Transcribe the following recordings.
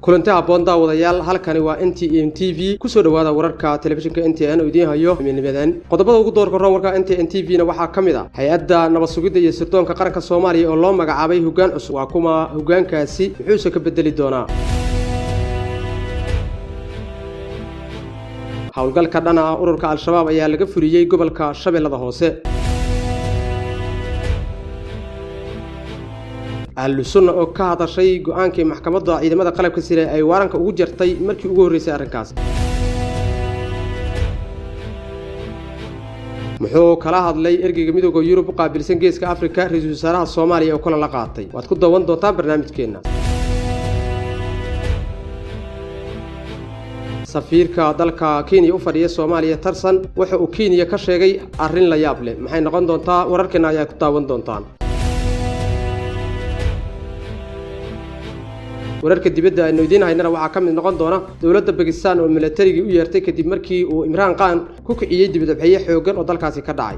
Kulanti habboon, daawadayaal. Halkani waa NTN TV. Kusoo dhawaada wararka telefishinka NTN oo idiin hayo midnimadan. Qodobada ugu doorka roon warka NTN TV na waxaa ka mid ah hay-adda nabad sugidda iyo sirdoonka qaranka Soomaaliya oo loo magacaabay hoggaan cusub. Waa kuma hoggaankaasi? Muxuuse ka bedeli doonaa howlgalka dhana ah? Ururka Al-Shabaab ayaa laga fuliyey gobolka Shabeellada Hoose. Ahlu Sunna oo ka hadashay go-aankii maxkamadda ciidamada qalabka sire ay waaranka ugu jartay markii ugu horreysay arrinkaas. Muxuu kala hadlay ergeyga Midooda Yurub u qaabilsan Geeska Afrika ra-iisul wasaaraha Soomaaliya oo kula la qaatay? Waad ku daawan doontaan barnaamijkeenna. Safiirka dalka Kenya u fadhiya Soomaaliya Tarsan wuxa uu Kenya ka sheegay arrin la yaab leh. Maxay noqon doontaa? Wararkeena ayaa ku daawan doontaan. Wararka dibadda aynu idiin haynana waxaa ka mid noqon doona dowladda Bakistan oo milatarigii u yeertay kadib markii uu Imraan Khan ku kiciyey dibadbaxyo xooggan oo dalkaasi ka dhacay.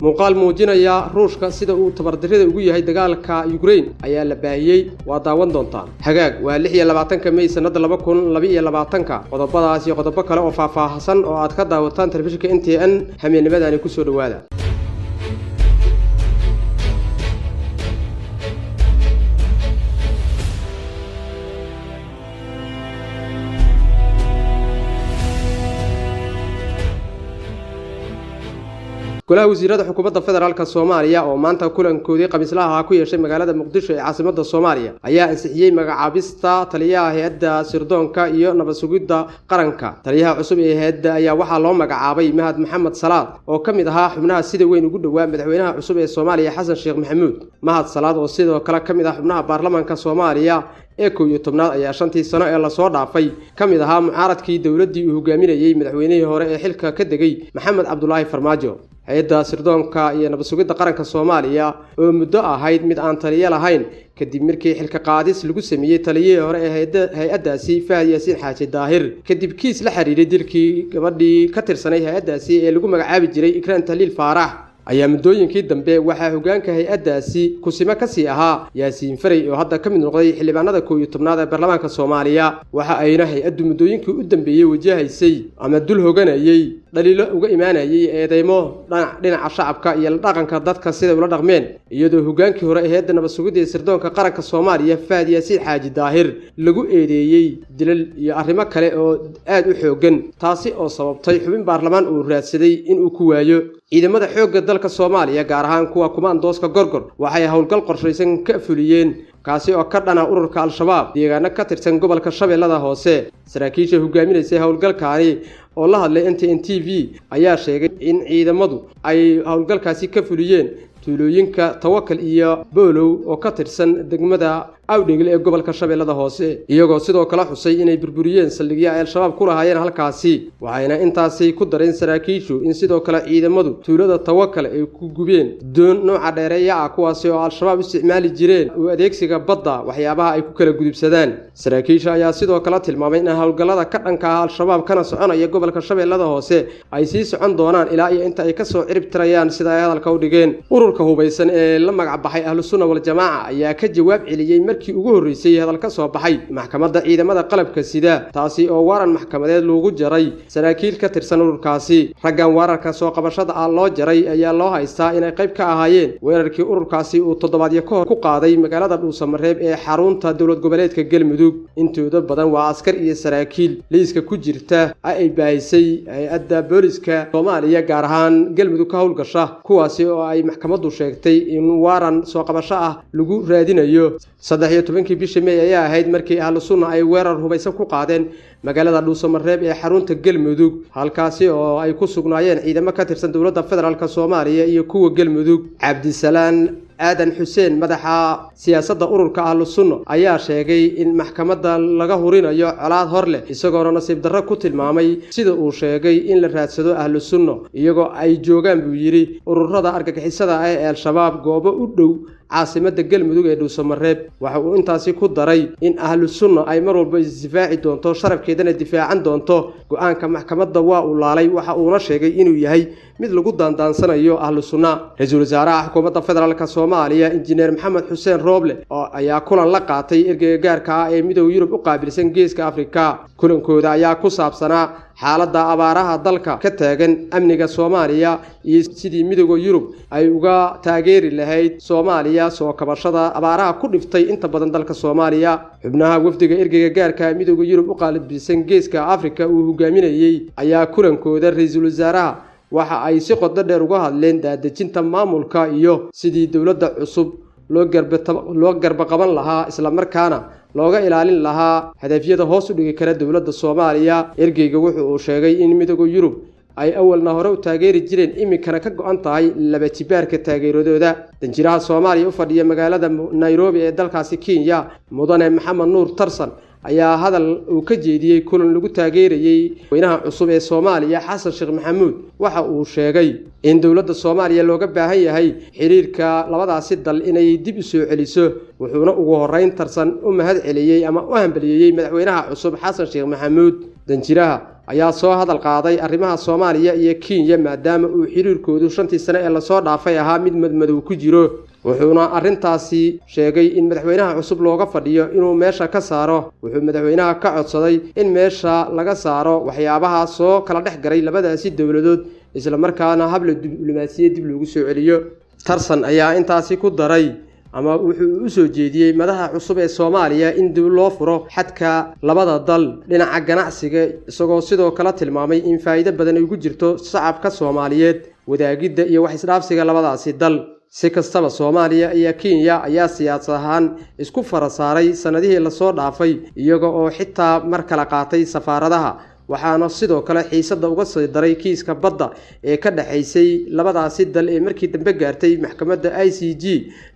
Muuqaal muujinaya Ruushka sida uu tabardarrida ugu yahay dagaalka Ukraine ayaa la baahiyey. Waa daawan doontaan. Hagaag, waa 26-ka Mey sanadda 2022-ka. Qodobadaas iyo qodobo kale oo faahfaahsan oo aad ka daawataan telefishinka NTN hameennimadani kusoo dhowaada. Golaha wasiirada xukuumadda federaalk Soomaaliya oo maanta kulankoodii khamiislaha ku yeeshay magaalada Muqdisho ee caasimada Soomaaliya ayaa ansixiyey magacaabista taliyaha hay-adda sirdoonka iyo nabad sugidda qaranka. Taliyaha cusub ee hay-adda ayaa waxaa loo magacaabay Mahad Maxamed Salaad oo ka mid ahaa xubnaha sida weyn ugu dhowaa madaxweynaha cusub ee Soomaaliya Xasan Sheekh Maxamuud. Mahad Salaad oo sidoo kale ka mid ah xubnaha baarlamaanka Soomaaliya ee 11aad ayaa 5tii sano ee lasoo dhaafay ka mid ahaa mucaaradkii dowladdii uu hogaaminayey madaxweynihii hore ee xilka ka degay Maxamed Cabdulaahi Farmaajo. Hay-adda sirdoonka iyo nabad sugidda qaranka Soomaaliya oo muddo ahayd mid aan taliyo lahayn kadib markii xilka qaadis lagu sameeyey taliyihii hore ee hay-addaasi Fahad Yaasiin Xaaji Daahir kadib kiis la xiriiray dilkii gabadhii ka tirsanay hay-addaasi ee lagu magacaabi jiray Ikraan Tahliil Faarax, ayaa muddooyinkii dambe waxaa hoggaanka hay-addaasi kusimo kasii ahaa Yaasiin Farey oo hadda ka mid noqday xildhibaanada 11aad ee baarlamaanka Soomaaliya. Waxa ayna hay-addu muddooyinkii u dambeeyey wajahaysay ama dul hoganayey dhaliilo uga imaanayay eedeymo dhinaca shacabka iyo la dhaqanka dadka siday ula dhaqmeen, iyadoo hoggaankii hore ee hay-adda nabad sugidda iyo sirdoonka qaranka Soomaaliya Fahad Yaasiin Xaaji Daahir lagu eedeeyey dilal iyo arrimo kale oo aad u xooggan, taasi oo sababtay xubin baarlamaan uu raadsaday inuu ku waayo. Ciidamada xoogga dalka Soomaaliya, gaar ahaan kuwa kumaandooska Gorgor, waxay howlgal qorshaysan ka fuliyeen kaasi oo ka dhana ururka Al-Shabaab deegaano ka tirsan gobolka Shabeellada Hoose. Saraakiisha hogaaminaysay howlgalkaani oo la hadlay NTN TV ayaa sheegay in ciidamadu ay howlgalkaasi ka fuliyeen tuulooyinka Tawakal iyo Boolow oo ka tirsan degmada Awdheegle ee gobolka Shabeellada Hoose, iyagoo sidoo kale xusay inay burburiyeen saldhigyo ay Al-Shabaab ku lahaayeen halkaasi. Waxayna intaasi ku dareen saraakiishu in sidoo kale ciidamadu tuulada Tawakal ay ku gubeen doon nooca dheereeya ah, kuwaasi oo Al-Shabaab isticmaali jireen u adeegsiga badda waxyaabaha ay ku kala gudubsadaan. Saraakiisha ayaa sidoo kale tilmaamay in howlgallada ka dhanka ah Al-Shabaab kana soconaya gobolka Shabeellada Hoose ay sii socon doonaan ilaa iyo inta ay kasoo cirib tirayaan, sida ay hadalka u dhigeen. Ururka hubaysan ee la magac baxay Ahlu Sunna Waljamaaca ayaa ka jawaab celiyey markii ugu horreysay hadal ka soo baxay maxkamadda ciidamada qalabka sida, taasi oo waaran maxkamadeed loogu jaray saraakiil ka tirsan ururkaasi. Raggan waararka soo qabashada ah loo jaray ayaa loo haystaa inay qayb ka ahaayeen weerarkii ururkaasi uu toddobaadyo ka hor ku qaaday magaalada Dhuusamareeb ee xarunta dowlad goboleedka Galmudug. Intooda badan waa askar iyo saraakiil liiska ku jirta ay baahisay hay-adda booliska Soomaaliya, gaar ahaan Galmudug ka howlgasha, kuwaasi oo ay maxkamaddu sheegtay in waaran soo qabasho ah lagu raadinayo. 13-kii bishii Mey ayaa ahayd markii Ahlu Sunna ay weerar hubaysan ku qaadeen magaalada Dhuusamareeb ee xarunta Galmudug, halkaasi oo ay ku sugnaayeen ciidamo ka tirsan dowladda federaalk Soomaaliya iyo kuwa Galmudug. Cabdisalaan Aadan Xuseen, madaxa siyaasadda ururka Ahlu Sunna, ayaa sheegay in maxkamadda laga hurinayo colaad hor leh, isagoona nasiib darro ku tilmaamay sida uu sheegay in la raadsado Ahlu Sunna iyagoo ay joogaan, buu yidhi, ururada argagixisada ah ee Al-Shabaab goobo u dhow caasimadda Galmudug ee Dhuusamareeb. Waxa uu intaasi ku daray in Ahlu Sunna ay mar walba isdifaaci doonto, sharafkeedana difaacan doonto. Go-aanka maxkamadda waa uu laalay, waxa uuna sheegay inuu yahay mid lagu daandaansanayo Ahlu Sunna. Ra-iisul wasaaraha xukuumadda federaalk Soomaaliya, Injineer Maxamed Xuseen Rooble, ayaa kulan la qaatay ergeyga gaarka ah ee Midooda Yurub u qaabilsan Geeska Afrika. Kulankooda ayaa ku saabsanaa xaaladda abaaraha dalka ka taagan, amniga Soomaaliya iyo sidii Midooda Yurub ay uga taageeri lahayd Soomaaliya soo kabashada abaaraha ku dhiftay inta badan dalka Soomaaliya. Xubnaha wafdiga ergeyga gaarka Midooda Yurub u qaabilsan Geeska Afrika uu hogaaminayey ayaa kulankooda ra-iisul wasaaraha waxa ay si qodo dheer uga hadleen daadejinta maamulka iyo sidii dowladda cusub loo garba qaban lahaa, islamarkaana looga ilaalin lahaa hadafyada hoos u dhigi kara dowladda Soomaaliya. Ergeyga wuxu uu sheegay in Midooda Yurub ay awalna hore u taageeri jireen, iminkana ka go-an tahay laba jibaarka taageeradooda. Danjiraha Soomaaliya u fadhiya magaalada Nairobi ee dalkaasi Kenya, Mudane Maxamed Nuur Tarsan, ayaa hadal uu ka jeediyey kulan lagu taageerayey weynaha cusub ee Soomaaliya, Xasan Sheekh Maxamuud, waxa uu sheegay in dowladda Soomaaliya looga baahan yahay xiriirka labadaasi dal inay dib u soo celiso. Wuxuuna ugu horeyn Tarsan u mahad celiyey ama u hambaliyeeyey madaxweynaha cusub, Xasan Sheekh Maxamuud. Danjiraha ayaa soo hadal qaaday arrimaha Soomaaliya iyo Kenya, maadaama uu xiriirkoodu 5-tii sane ee lasoo dhaafay ahaa mid madmadow ku jiro, wuxuuna arrintaasi sheegay in madaxweynaha cusub looga fadhiyo inuu meesha ka saaro. Wuxuu madaxweynaha ka codsaday in meesha laga saaro waxyaabaha soo kala dhex garay labadaasi dowladood, islamarkaana habla diblomaasiyad dib loogu soo celiyo. Tarsan ayaa intaasi ku daray ama wuxuu u soo jeediyey madaxa cusub ee Soomaaliya in dib loo furo xadka labada dal dhinaca ganacsiga, isagoo sidoo kale tilmaamay in faa'iido badan ay ugu jirto shacabka Soomaaliyeed wadaagidda iyo wax isdhaafsiga labadaasi dal. Si kastaba, Soomaaliya iyo Kenya ayaa siyaasad ahaan isku fara saaray sanadihii lasoo dhaafay, iyaga oo xitaa mar kala qaatay safaaradaha, waxaana sidoo kale xiisadda uga sii daray kiiska badda ee ka dhexaysay labadaasi dal ee markii dambe gaartay maxkamadda ICJ,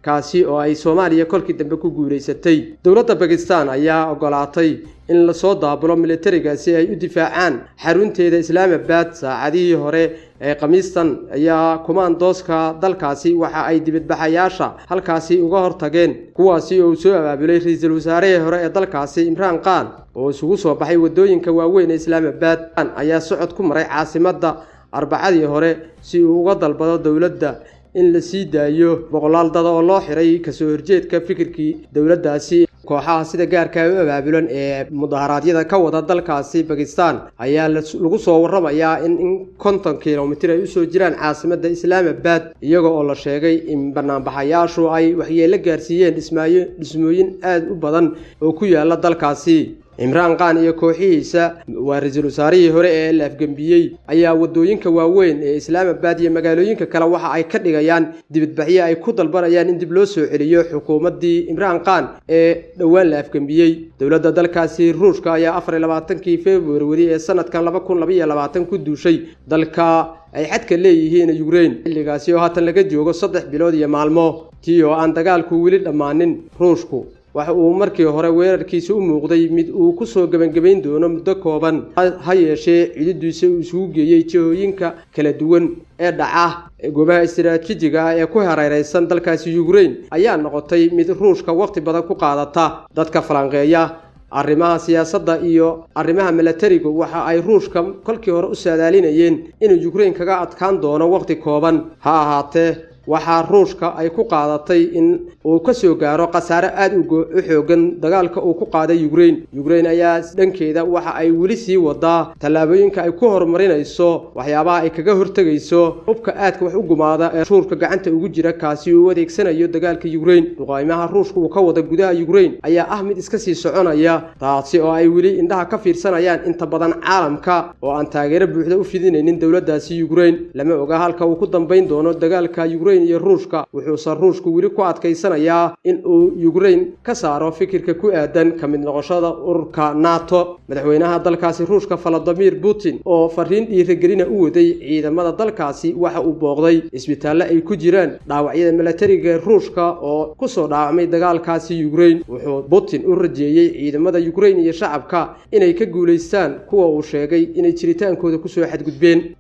kaasi oo ay Soomaaliya kolkii dambe ku guulaysatay. Dowladda Bakistan ayaa ogolaatay in lasoo daabulo militariga si ay u difaacaan xarunteeda Islaamabad. Saacadihii hore ee Khamiistan ayaa kumaandooska dalkaasi waxa ay dibadbaxayaasha halkaasi uga hortageen, kuwaasi oo uu soo abaabulay ra-iisul wasaarihii hore ee dalkaasi, Imraan Khan, oo isugu soo baxay waddooyinka waaweyn ee Islaamabad. Ayaa socod ku maray caasimadda Arbacadii hore si uu uga dalbado dowladda in la sii daayo boqolaal dada oo loo xiray kasoo horjeedka fikirkii dowladdaasi. Kooxaha sida gaarka u abaabulan ee mudaharaadyada ka wada dalkaasi Bakistan ayaa lagu soo waramayaa in 50 kilomitir ay usoo jiraan caasimadda Islaamabad, iyaga oo la sheegay in banaanbaxayaashu ay waxyeelo gaarsiiyeen dhismaayo dhismooyin aada u badan oo ku yaala dalkaasi. Cimraan Khan iyo kooxihiisa, waa ra-iisul wasaarihii hore ee la afgembiyey, ayaa waddooyinka waaweyn ee Islaamabad iyo magaalooyinka kale waxa ay ka dhigayaan dibadbaxyo ay ku dalbanayaan in dib loo soo celiyo xukuumaddii Imraan Khan ee dhowaan la afgembiyey. Dowladda dalkaasi Ruushka ayaa 24-kii Februari ee sanadkan 2022 ku duushay dalka ay xadka leeyihiin Ukraine, xilligaasi oo haatan laga joogo 3 bilood iyo maalmo, tii oo aan dagaalku weli dhammaanin. Ruushku waxa uu markii hore weerarkiisa u muuqday mid uu ku soo gebangebayn doono muddo kooban, ha yeeshee ciididiisa uu isugu geeyey jihooyinka kala duwan ee dhaca goobaha istiraatiijiga ah ee ku hareereysan dalkaasi Ukraine ayaa noqotay mid Ruushka waqti badan ku qaadata. Dadka falanqeeya arrimaha siyaasadda iyo arrimaha milatarigu waxa ay Ruushka kolkii hore u saadaalinayeen inuu Ukraine kaga adkaan doono waqti kooban. Ha ahaatee, waxaa Ruushka ay ku qaadatay in uu ka soo gaaro khasaare aada u xoogan dagaalka uu ku qaaday Ukraine. Ukraine ayaa dhankeeda waxa ay weli sii wadaa tallaabooyinka ay ku horumarinayso waxyaabaha ay kaga hortegayso hubka aadka wax u gumaada ee Ruushka gacanta ugu jira, kaasi uu adeegsanayo dagaalka Ukraine. Duqaymaha Ruushka uu ka wada gudaha Ukraine ayaa ah mid iska sii soconaya, taasi oo ay weli indhaha ka fiirsanayaan inta badan caalamka oo aan taageero buuxda u fidinaynin dowladdaasi Ukraine. Lama oga halka uu ku dambayn doono dagaalka Ukraine iyo Ruushka, wuxuuse Ruushku weli ku adkaysanayaa in uu Ukraine ka saaro fikirka ku aadan ka mid noqoshada ururka NATO. Madaxweynaha dalkaasi Ruushka, Valadimir Putin, oo fariin dhiirigelina u waday ciidamada dalkaasi, waxa uu booqday isbitaalle ay ku jiraan dhaawacyada milatariga Ruushka oo kusoo dhaawacmay dagaalkaasi Ukraine. Wuxuu Putin u rajeeyey ciidamada Ukraine iyo shacabka inay ka guulaystaan kuwa uu sheegay inay jiritaankooda kusoo xadgudbeen.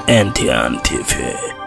N T N TV.